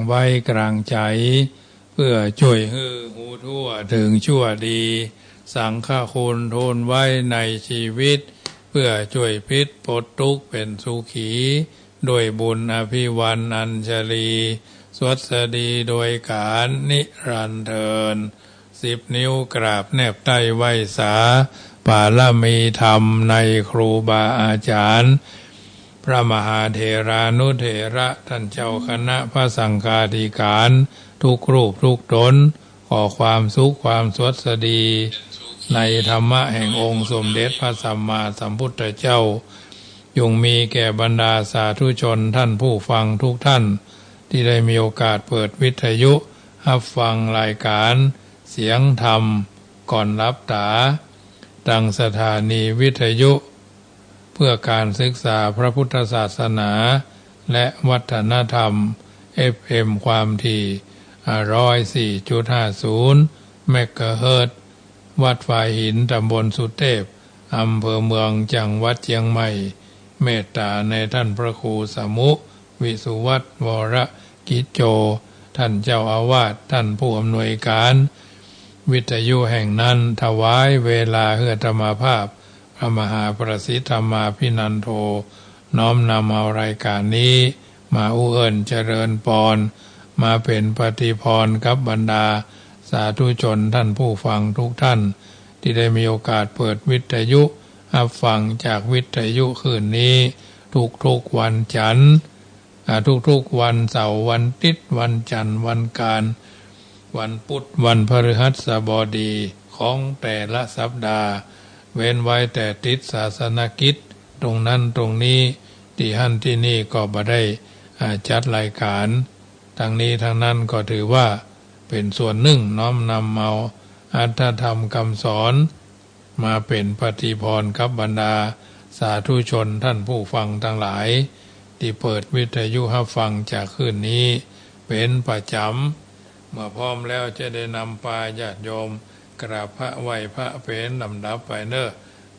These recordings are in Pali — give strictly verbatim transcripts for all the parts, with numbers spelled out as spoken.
ไว้กลางใจ เพื่อช่วยหื้อฮู้ทั่วถึงชั่วดี สังฆคุณทูลไว้ในชีวิต เพื่อช่วยพิษปลดทุกข์เป็นสุขี ด้วยบุญอภิวรรณอัญชลี สวัสดีโดยกาลนิรันดร์เทอญ สิบ นิ้วกราบแนบใต้ไหว้สา บารมีธรรมในครูบาอาจารย์ พระมหาเถรานุเถระ ท่านเจ้าคณะพระสังฆาธิการ ทุกรูปทุกตน ขอความสุขความสวัสดี ในธรรมะแห่งองค์สมเด็จพระสัมมาสัมพุทธเจ้า จงมีแก่บรรดาสาธุชนท่านผู้ฟังทุกท่าน ที่ได้มีโอกาสเปิดวิทยุรับฟังรายการเสียงธรรมก่อนหลับต๋า ทางสถานีวิทยุเพื่อการศึกษาพระพุทธศาสนาและวัฒนธรรม เอฟเอ็ม ความถี่ ร้อยสี่จุดห้าศูนย์ เมกะเฮิรตซ์ วัดฝายหิน ตำบลสุเทพ อำเภอเมือง จังหวัดเชียงใหม่ เมตต๋าในท่านพระครูสมุ วิสุวัฒน์ วรกิจโจ ท่านเจ้าอาวาส ท่านผู้อำนวยการ วิทยุแห่งนั้น ถวายเวลาหื้ออาตมาภาพ พระมหาประสิทธิ์ธรรมาภินันโท น้อมนำเอารายการนี้ มาอุเอิญเจริญปอน มาเป็นปฏิพรกับบรรดาสาธุชนท่านผู้ฟังทุกท่าน ที่ได้มีโอกาสเปิดวิทยุรับฟังจากวิทยุคลื่นนี้ ทุกๆวันจันทร์ อ่า ทุกๆวันเสาร์ วันอาทิตย์ วันจันทร์ วันอังคาร วันพุธ วันพฤหัสบดี ของแต่ละสัปดาห์ เว้นไว้แต่ติดศาสนกิจ ตรงนั้นตรงนี้ ตี้หั้นตี้นี่ก็บ่ได้ อ่า จัดรายการ ทั้งนี้ทั้งนั้นก็ถือว่าเป็นส่วนหนึ่ง น้อมนำเอาอรรถธรรมคำสอน มาเป็นปฏิพรกับบรรดาสาธุชนท่านผู้ฟังทั้งหลาย ที่เปิดวิทยุรับฟังจากคลื่นนี้เป็นประจำ เมื่อพร้อมแล้วจะได้นำพาญาติโยมกราบพระไหว้พระเป็นลำดับไปเนอะ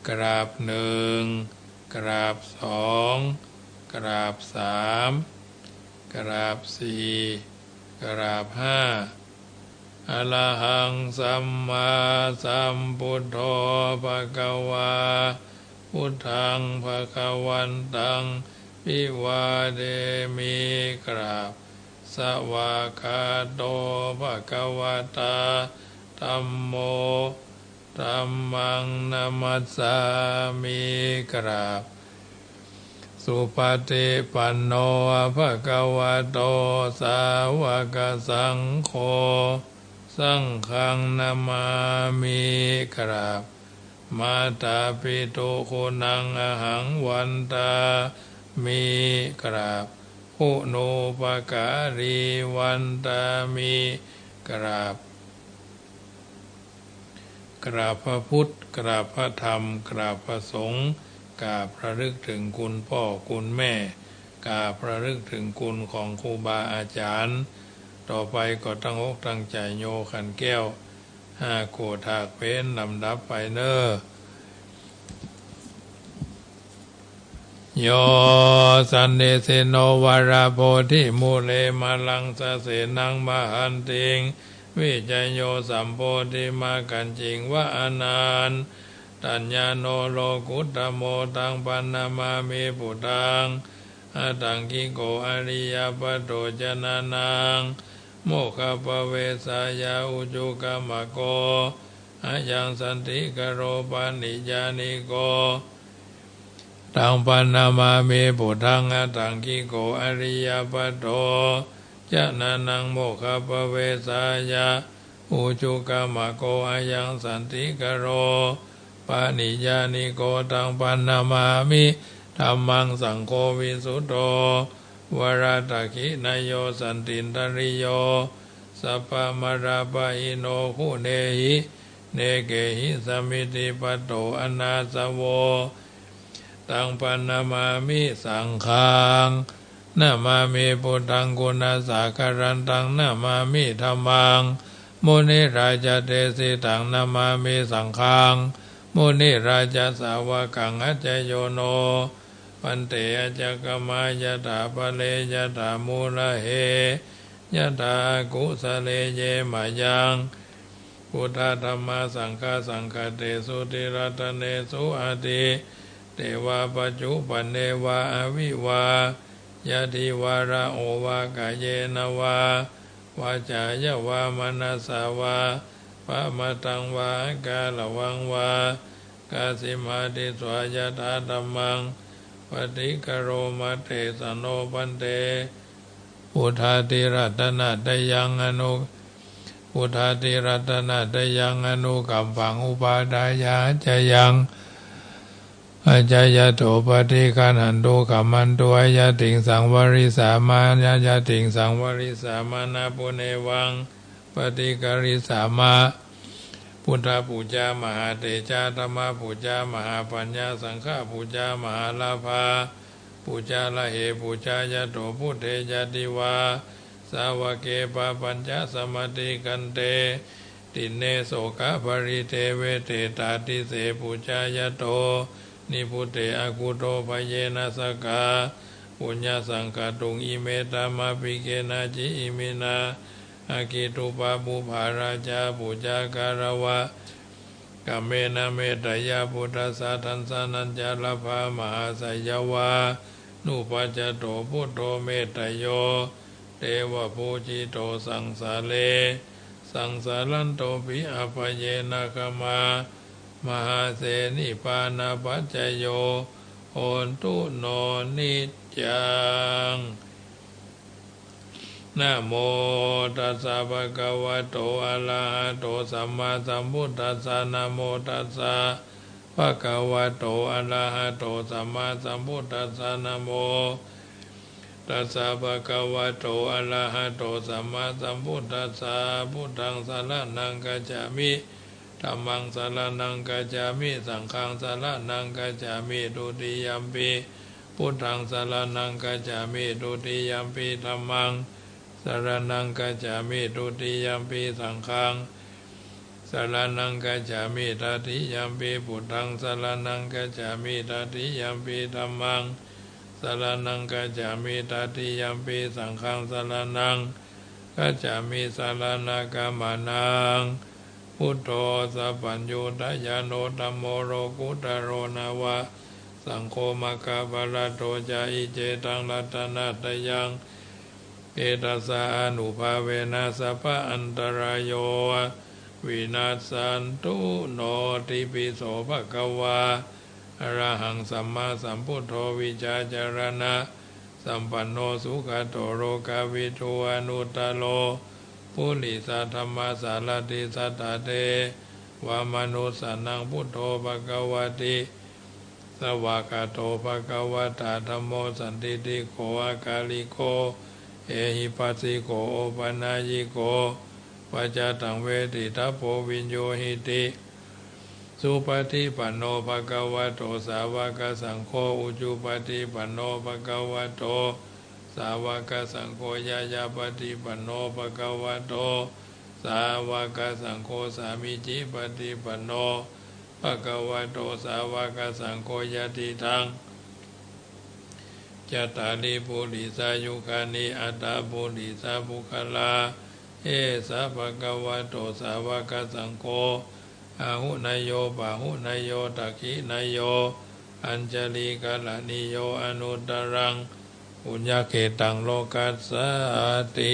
กราบหนึ่ง กราบสอง กราบสาม กราบสี่ กราบห้า Arahaṃ sammāsambuddho bhagavā, buddhaṃ bhagavantaṃ abhivādemi. กราบ Svākkhāto bhagavatā dhammo, dhammaṃ namassāmi. กราบ Supaṭipanno bhagavato sāvakasaṅgho, saṅghaṃ namāmi. กราบ Mātāpituguṇaṃ ahaṃ vandāmi. กราบ Gunūpakārī vandāmi. กราบ กราบพระพุทธ กราบพระธรรม กราบพระสงฆ์ กราบระลึกถึงคุณพ่อคุณแม่ กราบระลึกถึงคุณของครูบาอาจารย์ ต่อไปก็ตั้งอกตั้งใจโยขันแก้ว ห้าโกฏฐากเป็นลำดับไปเนอ Yo sannisinno varabodhimūle, māraṃ sasenaṃ mahantiṃ, vijayo sambotimaggañciṃ va anaṇ tañāṇo lokuttamo, taṃ paṇamāmi buddhaṃ, aṭṭhaṅgiko ariyapatho janānaṃ, mokkhappavesāya ujukamaggo, ayaṃ santikaro paṇijjhāniko. Taṃ paṇamāmi buddhaṃ, aṭṭhaṅgiko ariyapatho janānaṃ, mokkhappavesāya ujukamaggo, ayaṃ santikaro paṇijjhāniko. Taṃ paṇamāmi dhammaṃ, saṅgho visuddho varadakkhiṇeyyo, santindriyo sabbamalappahīno, guṇehi nekehi samiddhipatto anāsavo. Taṃ paṇamāmi saṅghaṃ, namāmi buddhaṃ guṇasāgarantaṃ, namāmi dhammaṃ munirājadesitaṃ, namāmi saṅghaṃ munirājasāvakaṃ. Āccayo no bhante, ācakkhama yathā pāre, yathā mūlahe yathā kusale ye mayaṃ buddha dhamma saṅgha saṅghatesu tiriratane su atthi te vā paccuppane vā avi vā yadi vā raho vā kayena vā vācāya vā manasā vā pamataṃ vā akāraṃ vā kassimāti svāyatā dhammaṃ paṭikaroma te sano bhante buddhāti ratanattayaṃ anu buddhāti ratanattayaṃ anukampaṃ upādāya accayaṃ accayato paṭiggaṇhatu khamatu ayatiṃ saṃvarisāma ayatiṃ saṃvarisāma na punevaṃ paṭiggarisāma buddhapūjā mahātejā dhammapūjā mahāpaññā saṅghapūjā mahālābhā pūjā lahe pūjā yato buddhe yadi vā sāvake papañca samādikkante tinne sokaparideveṭe tādise pūjā yato nibbude akuddo bhayena sakkā puññasaṅkhātuṃ ime dhammapi kenaci iminā aggi dubbabū bārā ca pūjā karavā kammena metteyya buddhassa dassanañca labbha mahāseyya vā nupajjato buddho metteyyo devapūjito saṃsāre saṃsārantopi appaye nakkhamā mahāse nibbānapaccayo hotu no niccaṃ. Namo tassa bhagavato arahato sammāsambuddhassa. Namo tassa bhagavato arahato sammāsambuddhassa. Namo tassa bhagavato arahato sammāsambuddhassa. Buddhaṃ saraṇaṃ gacchāmi. Dhammaṃ saraṇaṃ gacchāmi. Saṅghaṃ saraṇaṃ gacchāmi. Dutiyampi buddhaṃ saraṇaṃ gacchāmi. Dutiyampi dhammaṃ saraṇaṃ gacchāmi. Dutiyampi saṅghaṃ saraṇaṃ gacchāmi. Tatiyampi buddhaṃ saraṇaṃ gacchāmi. Tatiyampi dhammaṃ saraṇaṃ gacchāmi. Tatiyampi saṅghaṃ saraṇaṃ gacchāmi. Saraṇagamanaṃ. Buddho sabbaññutañāṇo dhammo lokuttaro nava saṅgho maggaphalaṭṭho ca iccetaṃ ratanattayaṃ etassa ānubhāvena sabba antarāyo vinassantu. No tipi so bhagavā arahaṃ sammāsambuddho vijjācaraṇasampanno sugato lokavidū anuttaro purisadammasārathi satthā devamanussānaṃ buddho bhagavāti. Svākkhāto bhagavatā dhammo sandiṭṭhiko akāliko ehipassiko opanayiko paccattaṃ veditabbo viññūhīti. Supaṭipanno bhagavato sāvakasaṅgho, ujupaṭipanno bhagavato sāvakasaṅgho, ñāyapaṭipanno bhagavato sāvakasaṅgho, sāmīcipaṭipanno bhagavato sāvakasaṅgho, yadidaṃ cattāri purisayugāni aṭṭha purisapuggalā, esa bhagavato sāvakasaṅgho, āhuneyyo pāhuneyyo dakkhiṇeyyo añjalikaraṇīyo anuttaraṃ puññakkhettaṃ lokassāti.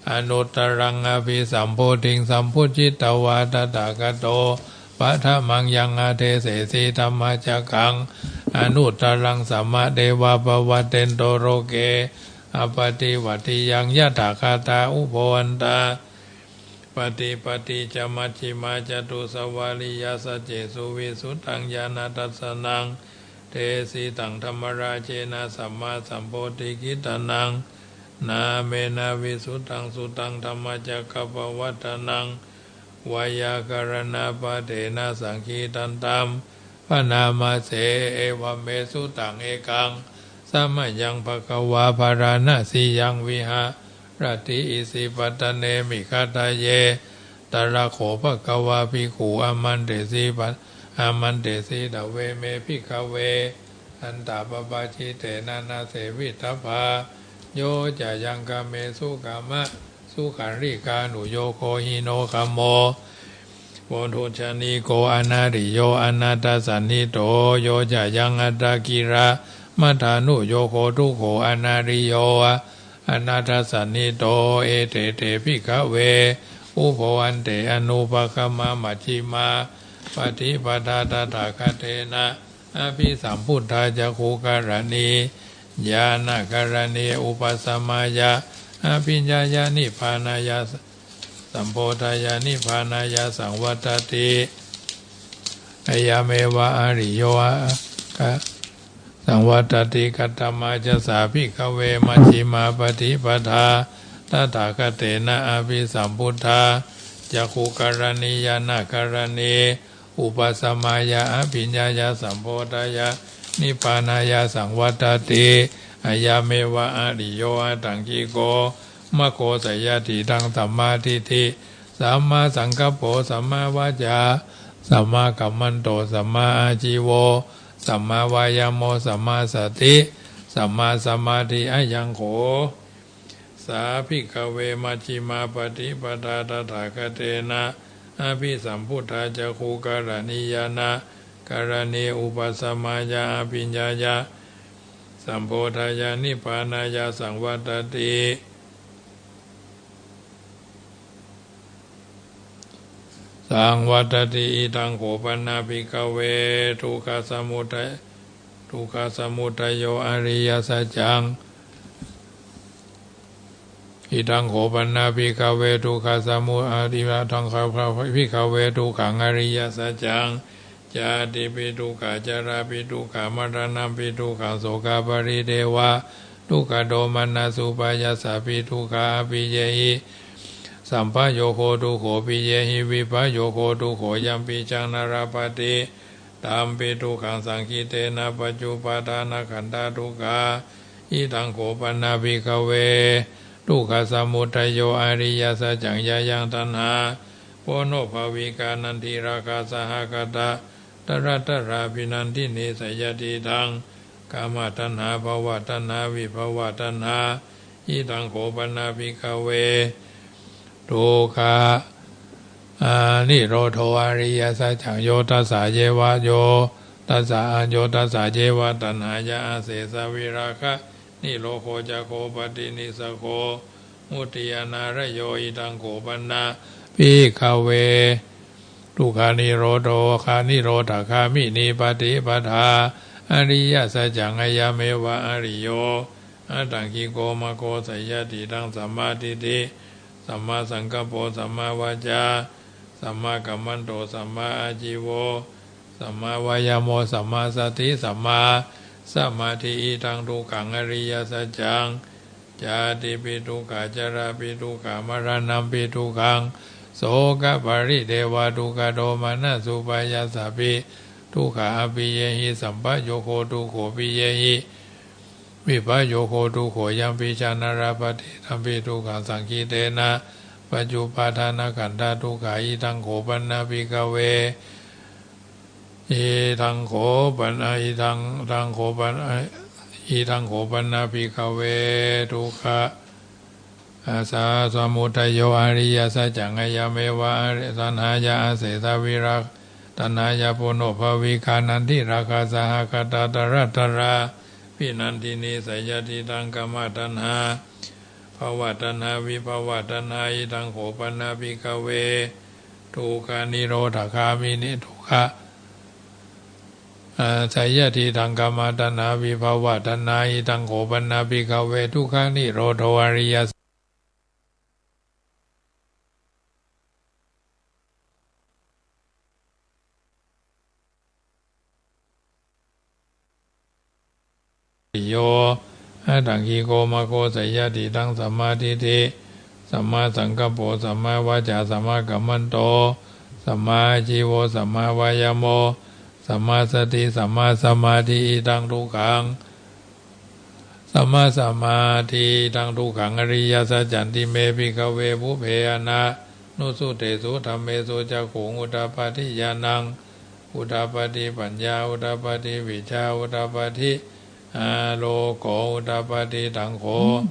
Anuttaraṃ abhisambodhiṃ sambujjhitvā tathāgato paṭhamaṃ yaṃ adesesi dhammacakkaṃ anuttaraṃ samadeva pavattento loke appaṭivattiyaṃ yathākatā ubho antā paṭipatti ca majjhimā catusavāriyā saccesu visuddhaṃ ñāṇadassanaṃ desitaṃ dhammarājena sammāsambodhikittanaṃ nāmena visuddhaṃ suttaṃ dhammacakkappavattanaṃ veyyākaraṇapaddena saṅkhittaṃ tam bhaṇāma se. Evaṃ me sutaṃ. Ekaṃ samayaṃ bhagavā bārāṇasiyaṃ viharati isipatane migadāye. Tatra kho bhagavā bhikkhū āmantesi pa- āmantesi. Dveme bhikkhave antā pabbajitena na sevitabbā Yo cāyaṃ kāmesu kāmasukhallikānuyogo hīno gammo pothujjaniko anariyo anatthasañhito, yo cāyaṃ attakilamathānuyogo dukkho anariyo anatthasañhito. Ete te, bhikkhave, ubho ante anupagamma majjhimā paṭipadā tathāgatena abhisambuddhā cakkhukaraṇī ñāṇakaraṇī upasamāya abhiññāya nibbānāya sambodhāya nibbānāya saṃvattati. Ayameva ariyo saṃvattati. Katamā ca sā, bhikkhave, majjhimā paṭipadā tathāgatena abhisambuddhā cakkhukaraṇī ñāṇakaraṇī upasamāya abhiññāya sambodhāya nibbānāya saṃvattati? Ayameva ariyo aṭṭhaṅgiko maggo, seyyathīdaṃ: sammādiṭṭhi sammāsaṅkappo sammāvācā sammākammanto sammāājīvo sammāvāyāmo sammāsati sammāsamādhi. Ayaṃ kho sā, bhikkhave, majjhimā paṭipadā tathāgatena abhisambuddhā cakkhukaraṇī ñāṇakaraṇī upasamāya abhiññāya sambodhāya nibbānāya saṃvattati. Saṃvattati. Idaṃ kho pana, bhikkhave, dukkhasamuday- dukkhasamudayo ariyasaccaṃ. Idaṃ kho pana, bhikkhave, dukkhasamu- idaṃ kho pana, bhikkhave, dukkhaṃ ariyasaccaṃ. Jātipi dukkhā, jarāpi dukkhā, maraṇampi dukkhaṃ, sokaparidevadukkhato, domanassupayassāpi dukkhā, appiyehi sampayogo dukkho, piyehi vippayogo dukkho, yampicchaṃ na labhati tampi dukkhaṃ, saṅkhittena pañcupādānakkhandhā dukkhā. Idaṃ kho pana, bhikkhave, dukkhasamudayo ariyasaccaṃ. Yāyaṃ taṇhā ponobbhavikā nandirāgasahagatā tarattarābhinandinī, seyyathidaṃ: kāmataṇhā bhavataṇhā vibhavataṇhā. Idaṃ kho pana, bhikkhave, dukkhanirodho ariyasaccaṃ. Yo tassāyeva, yo tassa- yo tassāyeva taṇhāya asesavirāganirodho cāgo paṭinissaggo mutti anālayo. Idaṃ kho pana, bhikkhave, dukkhanirodho- nirodhagāminī paṭipadā ariyasaccaṃ. Ayameva ariyo aṭṭhaṅgiko maggo, seyyathidaṃ: sammādiṭṭhi sammāsaṅkappo sammāvācā sammākammanto sammāājīvo sammāvāyāmo sammāsati sammāsamādhi. Idaṃ dukkhaṃ ariyasaccaṃ. Jātipi dukkhā, jarāpi dukkhā, maraṇampi dukkhaṃ, sokaparidevadukkhadomanassupāyāsāpi dukkhā, appiyehi sampayogo dukkho, piyehi vippayogo dukkho, yampicchaṃ na labhati tampi dukkhaṃ, saṅkhittena pañcupādānakkhandhā dukkhā. Idaṃ kho pana, bhikkhave, idaṃ kho pana, idaṃ, idaṃ kho pana, idaṃ kho pana, bhikkhave, dukkha- samudayo ariyasaccaṃ. Ayameva ari- taṇhāya asesavirā- taṇhāya ponobbhavikā nandirāgasahagatā tarattarābhinandinī, seyyathidaṃ: kāmataṇhā bhavataṇhā vibhavataṇhā. Idaṃ kho pana, bhikkhave, dukkhanirodhagāminī dukkha- seyyathidaṃ: kāmataṇhā vibhavataṇhā. Idaṃ kho pana, bhikkhave, dukkhanirodho ariyasaccaṃ. Yo aṭṭhaṅgiko maggo, seyyathidaṃ: sammādiṭṭhi sammāsaṅkappo sammāvācā sammākammanto sammāājīvo sammāvāyāmo sammāsati sammāsamādhi. Idaṃ dukkhaṃ sammāsamādhi. Idaṃ dukkhaṃ ariyasaccanti me, bhikkhave, pubbe ananussutesu dhammesu cakkhuṃ udapādi, ñāṇaṃ udapādi, paññā udapādi, vijjā udapādi, āloko udapādi. Taṃ kho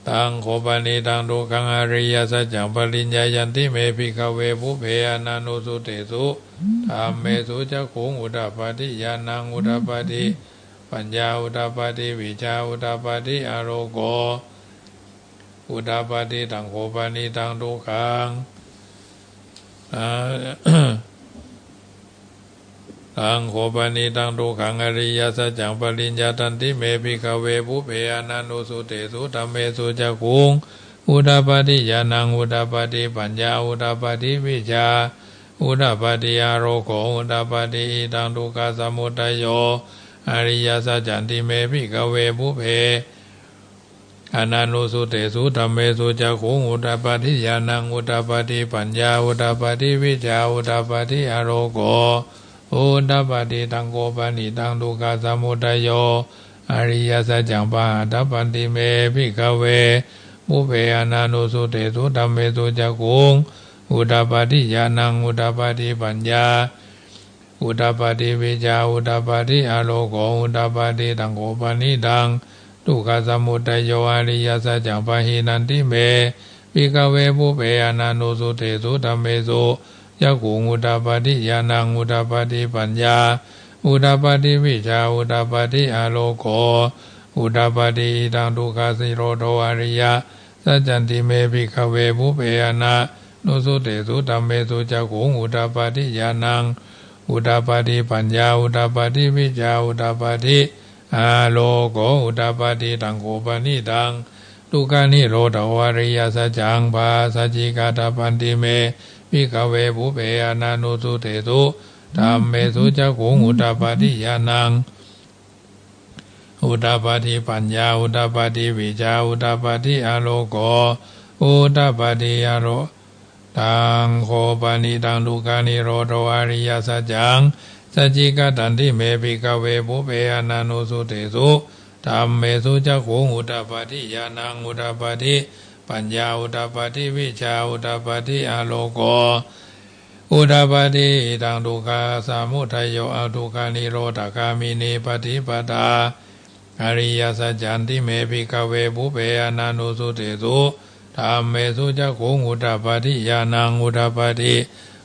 taṃ kho panidaṃ dukkhaṃ ariyasaccaṃ pariññeyyanti me bhikkhave pubbe ananussutesu dhammesu cakkhuṃ udapādi ñāṇaṃ udapādi paññā udapādi vijjā udapādi āloko udapādi. Taṃ kho panidaṃ dukkhaṃ taṃ kho panidaṃ dukkhaṃ ariyasaccaṃ pariññātanti me bhikkhave pubbe ananussutesu dhammesu cakkhuṃ udapādi ñāṇaṃ udapādi paññā udapādi vijjā udapādi āloko udapādi. Idaṃ dukkhasamudayo ariyasaccanti me bhikkhave pubbe ananussutesu dhammesu cakkhuṃ udapādi ñāṇaṃ udapādi paññā udapādi vijjā udapādi āloko udapādi. Taṃ kho panidaṃ dukkhasamudayo ariyasaccaṃ pahātabbanti me bhikkhave pubbe ananussutesu dhammesu cakkhuṃ udapādi ñāṇaṃ udapādi paññā udapādi vijjā udapādi āloko udapādi. Taṃ kho panidaṃ dukkhasamudayo ariyasaccaṃ pahīnanti me bhikkhave pubbe ananussutesu dhammesu cakkhuṃ udapādi ñāṇaṃ udapādi paññā udapādi vijjā udapādi āloko udapādi. Idaṃ dukkhanirodho ariyasaccanti me bhikkhave pubbe ananussutesu dhammesu cakkhuṃ udapādi ñāṇaṃ udapādi paññā udapādi vijjā udapādi āloko udapādi. Taṃ kho panidaṃ dukkhanirodho ariyasaccaṃ phassacikkhatabbanti me bhikkhave pubbe ananussutesu dhammesu cakkhuṃ udapādi ñāṇaṃ udapādi paññā udapādi vijjā udapādi āloko udapādi ālo taṃ kho panidaṃ dukkhanirodho ariyasaccaṃ sacchikattanti me bhikkhave pubbe ananussutesu dhammesu cakkhuṃ udapādi ñāṇaṃ udapādi paññā udapādi vijjā udapādi āloko udapādi. Idaṃ dukkhasamudayo dukkhanirodhagāminī paṭipadā ariyasaccanti me bhikkhave pubbe ananussutesu dhammesu cakkhuṃ udapādi ñāṇaṃ udapādi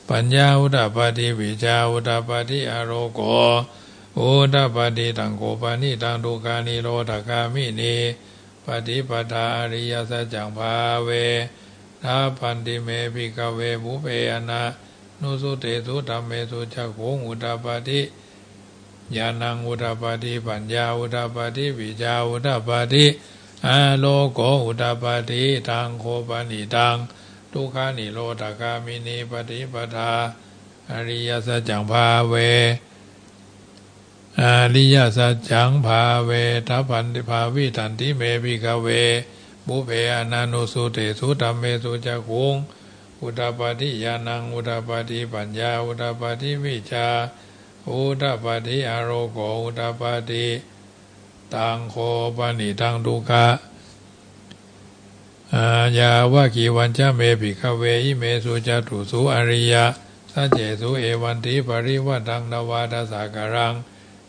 paññā udapādi vijjā udapādi āloko udapādi. Taṃ kho panidaṃ dukkhanirodhagāminī paṭipadā ariyasaccaṃ bhāvetabbanti me bhikkhave pubbe ananussutesu dhammesu cakkhuṃ udapādi ñāṇaṃ udapādi paññā udapādi vijjā udapādi āloko udapādi. Taṃ kho panidaṃ dukkhanirodhagāminī paṭipadā ariyasaccaṃ bhāve ariyasaccaṃ bhāvetabbanti bhāvitanti me bhikkhave pubbe ananussutesu dhammesu cakkhuṃ udapādi ñāṇaṃ udapādi paññā udapādi vijjā udapādi āloko udapādi. Taṃ kho panidaṃ dukkha yāvakīvañca me bhikkhave imesu catūsu ariyasaccesu evantiparivaṭṭaṃ dvādasākāraṃ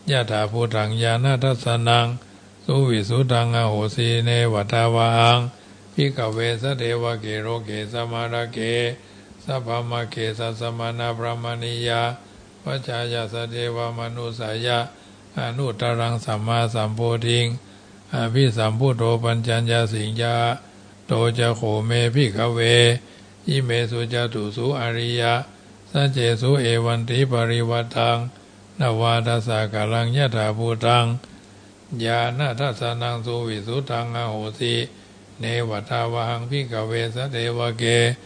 yathābhūtaṃ ñāṇadassanaṃ suvissuddhaṃ ahosi. Neva tāvāhaṃ bhikkhave sadevake loke samārake sabrahmake sassamaṇabrāhmaṇiyā pajāya sadevamanussāya anuttaraṃ sammāsambodhiṃ abhisambuddho paccaññāsiṃ. Yato ca kho me bhikkhave imesu catūsu ariyasaccesu evantiparivaṭṭaṃ dvādasākāraṃ yathābhūtaṃ ñāṇadassanaṃ suvissuddhaṃ ahosi. Neva tāvāhaṃ bhikkhave sadevake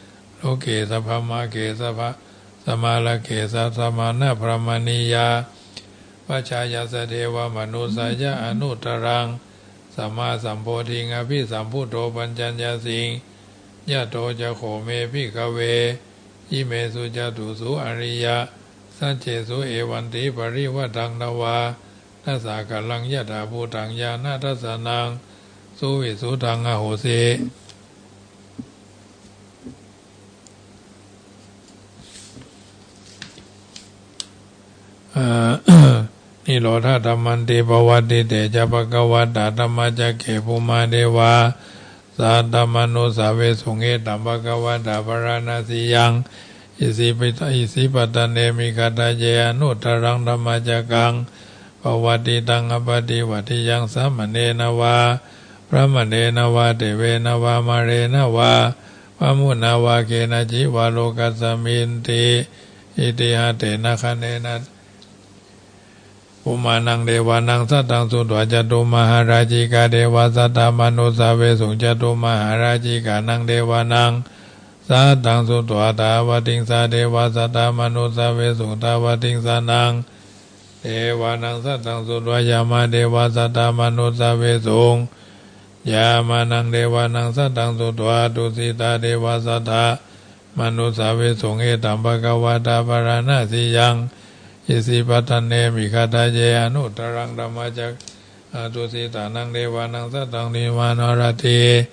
loke sabrahmake sabra- samārake sassamaṇabrāhmaṇiyā pajāya sadevamanussāya anuttaraṃ sammāsambodhiṃ abhisambuddho paccaññāsiṃ. Yato ca kho me bhikkhave imesu catūsu ariyasaccesu evantiparivaṭṭaṃ dvādasākāraṃ yathābhūtaṃ ñāṇadassanaṃ suvissuddhaṃ ahosi. เอ่อ นิ nirodhadhammanti. Pavattite ca bhagavatā dhammacakke bhummā devā saddamanussāvesuṃ: etaṃ bhagavatā bārāṇasiyaṃ isipata- isipatane migadāye anuttaraṃ dhammacakkaṃ pavattitaṃ appaṭivattiyaṃ samaṇena vā brāhmaṇena vā devena vā mārena vā brahmunā vā kenaci vā lokasminti. Itiha tena khaṇena bhummānaṃ devānaṃ saddaṃ sutvā cātummahārājikā devā saddamanussāvesuṃ. Cātummahārājikānaṃ devānaṃ saddaṃ sutvā tāvatiṃsā devā saddamanussāvesuṃ. Tāvatiṃsānaṃ devānaṃ saddaṃ sutvā yāmā devā saddamanussāvesuṃ. Yāmānaṃ devānaṃ saddaṃ sutvā tusitā devā saddamanussāvesuṃ: etaṃ bhagavatā bārāṇasiyaṃ isipatane migadāye anuttaraṃ dhammacakkaṃ. Tusitānaṃ devānaṃ saddaṃ nimmānaratī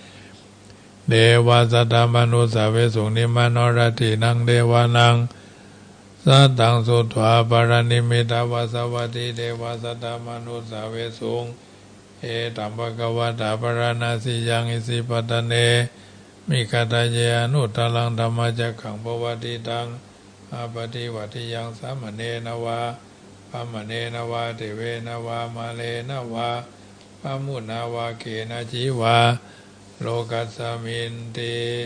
devā saddamanussāvesuṃ. Nimmānaratīnaṃ devānaṃ saddaṃ sutvā paranimmitavasavattī devā saddamanussāvesuṃ: etaṃ bhagavatā bārāṇasiyaṃ isipatane migadāye anuttaraṃ dhammacakkaṃ pavattitaṃ appaṭivattiyaṃ samaṇena vā brāhmaṇena vā devena vā mārena vā brahmunā vā kenaci vā lokasminti.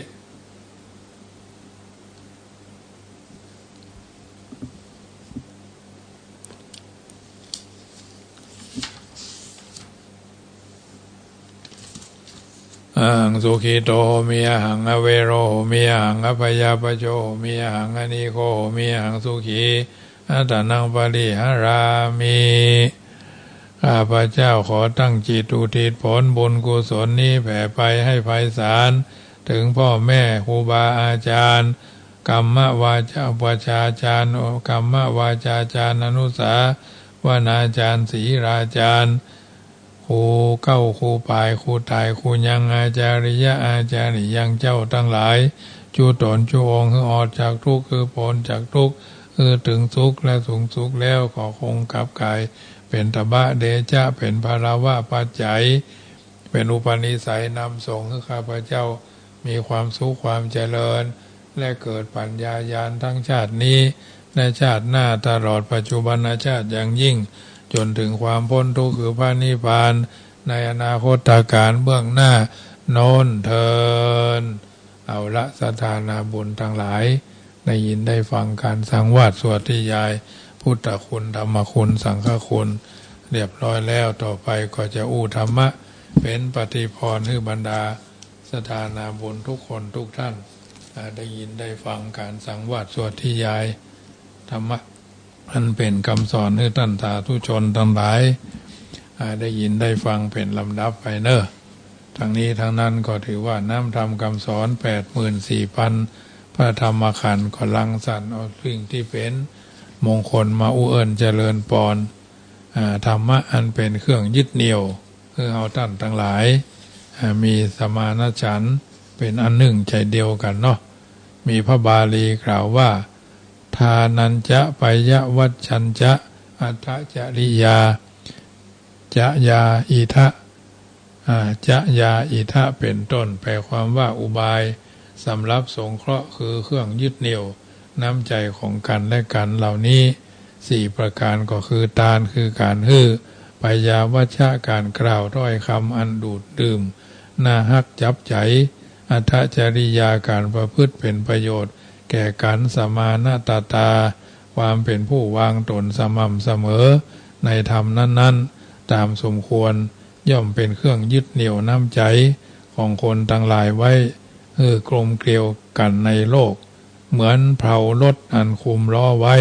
Ahaṃ sukhito homi, ahaṃ avero homi, ahaṃ abyāpajjho homi, ahaṃ anīgho homi, ahaṃ sukhī attānaṃ pariharāmi. ข้าพเจ้าขอตั้งจิตอุทิศผลบุญกุศลนี้แผ่ไปให้ไพศาลถึงพ่อแม่ครูบาอาจารย์ กรรมวาจาอุปัชฌาจารย์ กรรมวาจาจารย์ อนุสาวนาจารย์ ศีลาจารย์ ครูเก๊า ครูปาย ครูตาย ครูยัง อาจาริยะ อาจาริยัง เจ้าทั้งหลาย จุตนจุองค์ หื้อออกจากทุกข์ หื้อป๊นจากทุกข์ หื้อถึงสุขและสูงสุขแล้ว ขอคงกลับกลายเป็นตบะ เดชะ เป็นพลวะปัจจัย เป็นอุปนิสัยนำส่งให้ข้าพเจ้ามีความสุขความเจริญ และเกิดปัญญาญาณทั้งชาตินี้ และชาติหน้า ตลอดปัจจุบันชาติอย่างยิ่ง จนถึงความพ้นทุกข์คือพระนิพพาน ในอนาคตกาลเบื้องหน้าโน้นเทอญ เอาละ ศรัทธานาบุญทั้งหลาย ได้ยินได้ฟังการสังวาสสวดนิยาย พุทธคุณ ธรรมคุณ สังฆคุณ เรียบร้อยแล้ว ต่อไปก็จะอู้ธรรมะ เป็นปฏิภรณ์ให้บรรดาศรัทธานาบุญทุกคนทุกท่าน อ่า ได้ยินได้ฟังการสังวาสสวดนิยายธรรมะ อันเป็นคำสอนให้ท่านสาธุชนทั้งหลาย อ่า ได้ยินได้ฟังเป็นลำดับไปเนอะ ทั้งนี้ทั้งนั้นก็ถือว่าน้ำธรรมคำสอนแปดหมื่นสี่พันพระธรรมขันธ์ ก็รังสรรค์เอาสิ่งที่เป็นมงคลมาอุเอิญเจริญปอน อ่า ธรรมะอันเป็นเครื่องยึดเหนี่ยว คือเอาท่านทั้งหลาย อ่า มีสมานฉันท์เป็นอันหนึ่งใจเดียวกันเนาะ มีพระบาลีกล่าวว่า ทานัญจะ ปยวัชชัญจะ อัตถจริยา จะยาอิทะ อ่า จะยาอิทะ เป็นต้น แปลความว่าอุบายสำหรับสงเคราะห์ คือเครื่องยึดเหนี่ยวน้ำใจของกันและกันเหล่านี้ สี่ประการก็คือ ทานคือการหื้อ ปยวัชชะ การกล่าวถ้อยคำอันดูดดื่ม น่าฮักจับใจ อัตถจริยา การประพฤติเป็นประโยชน์แก่กัน สมาณตตา ความเป็นผู้วางตนสม่ำเสมอในธรรมนั้นๆ ตามสมควร ย่อมเป็นเครื่องยึดเหนี่ยวน้ำใจของคนทั้งหลายไว้ หื้อกลมเกลียวกันในโลก เหมือนเพลารถอันคุมล้อไว้